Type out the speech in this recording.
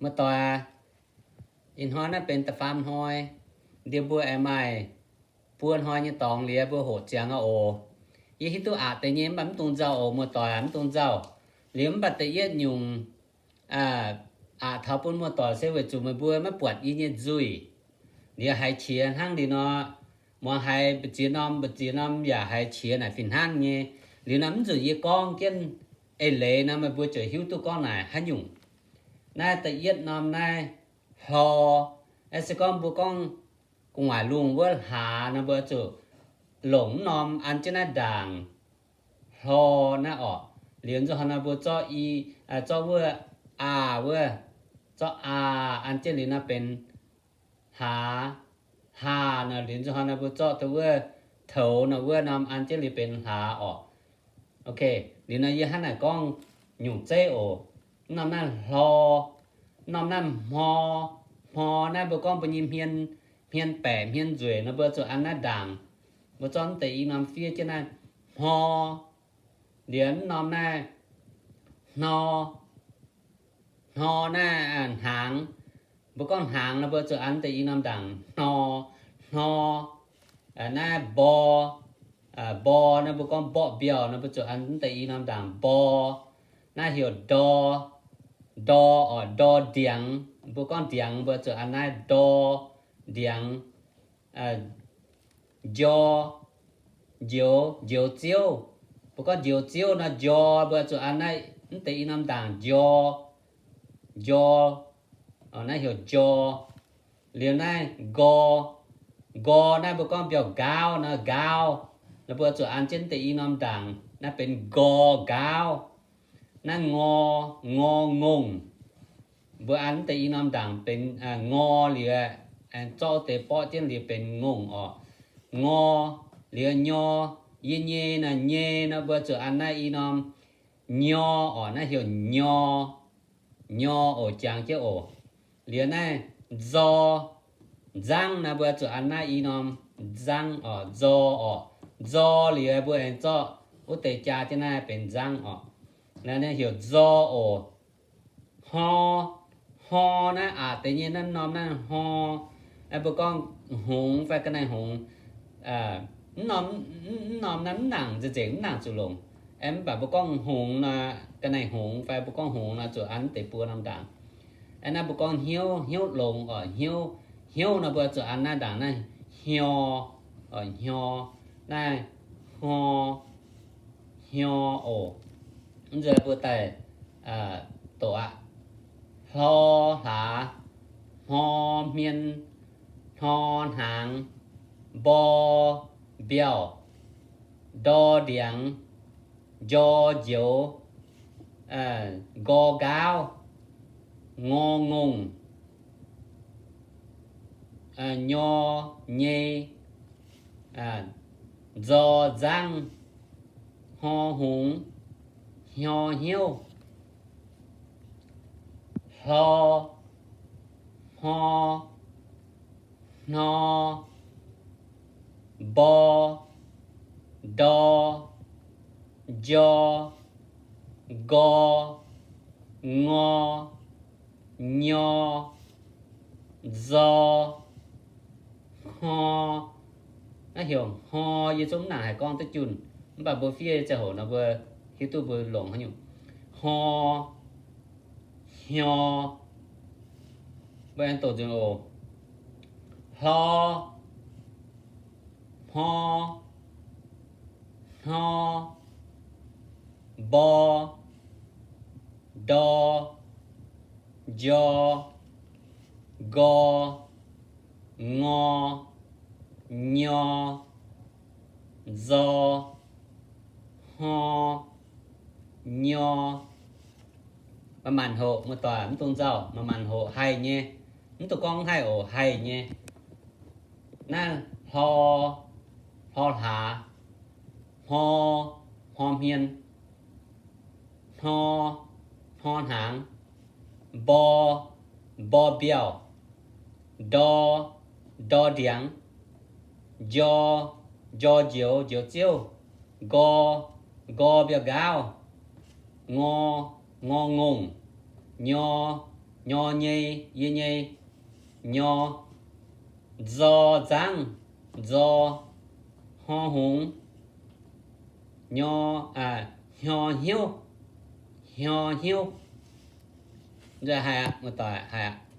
Muoz-doic, ih hnoi naaiv benx da'faam hnoi, ndie mbuo aengx maaih buo hnoi nyei dorngx liuz mbuo hoqc ziangx oc. Yie hiuv duqv aqc deix nyei mv baac mv dungx nzauh oc muoz-doic, mv dungx nzauh. Liuz mv baac da'yietv nyungc, aqc taux bun muoz-doic se weic zuqc meih mbuo maiv buatc yie nyei nzuih. Liuz haiz qiex hnangv liuz nor, muangx haiz mbu'ziex norm mbu'ziex norm yaac haiz qiex naaic fih hnangv nyei. Liuz nor mv nzunc yie gorngv jienv eix leiz nor meih mbuo ziouc hiuv duqv gorngv naaic haaix nyungc. Naaiv da'yietv norm naaiv hlo, se gorngv mbuo gorngv gu'nguaaic lungh wuov hlaax nor mbuo zuqc longc mv norm an jienv naaiv ndaangc hlo naaiv orqc. Liuz nzunc hnoi nor mbuo zorqv i, zorqv wuov aa wuov, zorqv aa an jienv liuz nor benx hlaax, hlaax nor. Liuz nzunc hnoi nor mbuo zorqv duqv wuov toux nor wuov norm an jienv liuz benx hlaax orqc. Ok, liuz nor yie hnangv naaic gorngv nyungc zeiv oc. Mv norm naaiv hlo, mv norm naaiv hmo. Hmo naaiv mbuo gorngv mbuo nyei hmien, hmien baeqc hmien nzueic nor mbuo zuqc an naaiv ndaangc. Mbuo zorqv mv deix i norm fiev jienv naaiv hmo. Liuz mv norm naaiv hno, hno naaiv hnaangx. Mbuo gorngv hnaangx nor mbuo zuqc an mv deix i norm ndaangc hno, hno. Naaiv mbo, mbo naaiv mbuo gorngv mborqv mbiauh nor mbuo zuqc an mv deix i norm ndaangc mbo. Naaiv heuc ndor, ndor oc, ndor ndiangx. Mbuo gorngv ndiangx mbuo zuqc an naaiv ndor ndiangx. Njo, njoux, njoux ziouv. Mbuo gorngv njoux ziouv nor njo, mbuo zuqc an naaiv mv deix i norm ndaangc njo, njo. Naaiv heuc njo. Liuz naaiv nqor, nqor naaiv mbuo gorngv mbiauh nqaauv nor nqaauv, nor mbuo zuqc an jienv mv deix i norm ndaangc naaiv benx nqor nqaauv. Naaiv ngor, ngor ngongh. Mbuo an mv deix i norm ndaangc benx ngor liuz, zorqv deix borqv jienv liuz benx ngongh orqc. Ngor, liuz nyor, yie nyei nor nyei nor mbuo zuqc an naaiv i norm nyor orqc, naaiv heuc nyor, nyor oc, jangx jienv oc. Liuz naaiv nzor, nzangv nor mbuo zuqc an naaiv i norm nzangv orqc, nzor orqc. Nzor liuz mbuo aengx zorqv wuov deix jaa jienv naaiv benx nzangv orqc. Naaiv heuc nzor oc. Hno, hno naaiv aqc deix nyei naaiv norm naaiv hno. Mbuo gorngv hngongx fai ga'naaiv hngongx, mv norm naaiv mv nangc nzengc, mv nangc zuqc longc. Mv baac mbuo gorngv hngongx nor, ga'naaiv hngongx fai mbuo gorngv hngongx nor zuqc an mv deix buo norm ndaangc. Naaiv mbuo gorngv hnyouv, hnyouv longx oc, hnyouv, hnyouv nor mbuo zuqc an naaiv ndaangc naaiv hnyo, hnyo, naaiv hno, hnyo oc. Mv nzunc mbuo daaih doqc aqv. Hlo hlaax, hmo hmien, hno hnaangx, mbo mbiauh, ndor ndiangx, njo njoux, nqor nqaauv, ngor ngongh, nyor nyei, nzor nzangv, hno hngongx, hnyo hnyouv, hlo, hmo, hno, mbo, ndo, njo, nqor, ngor, nyor, nzor, hno. Naaiv heuc hno, yie zungv mv nangc haaix gorngv duqv junh, mv baac mbuo fiev ziangh hoc nor mbuo hiuv duqv mbuo longc haaix nyungc. Hno, hnyo, mbuo aengx doqc nzunc oc. Hlo, hmo, hno, mbo, ndo, njo, nqor, ngor, nyor, nzor, hno, nyor. Manc-manc hoqc, muoz-doic, mv dungx nzauh, manc-manc hoqc, haih nyei. Mv dungx gorngv haih oc, haih nyei. Naaiv hlo, hlo hlaax, hmo, hmo hmien, hno, hno hnaangx, mbo, mbo mbiauh, ndo, ndo ndiangx, njo, njo njoux, njoux ziouv, nqor, nqor mbiauh nqaauv, ngor, ngor ngongh, nyor, Nyor nyei, yie nyei. Nyor. Nzor nzangv, nzor. Hor hungx, nyor, hnyor hnyouv, hnyor hnyouv. Haiz aqv, muoz-doic, haiz aqv.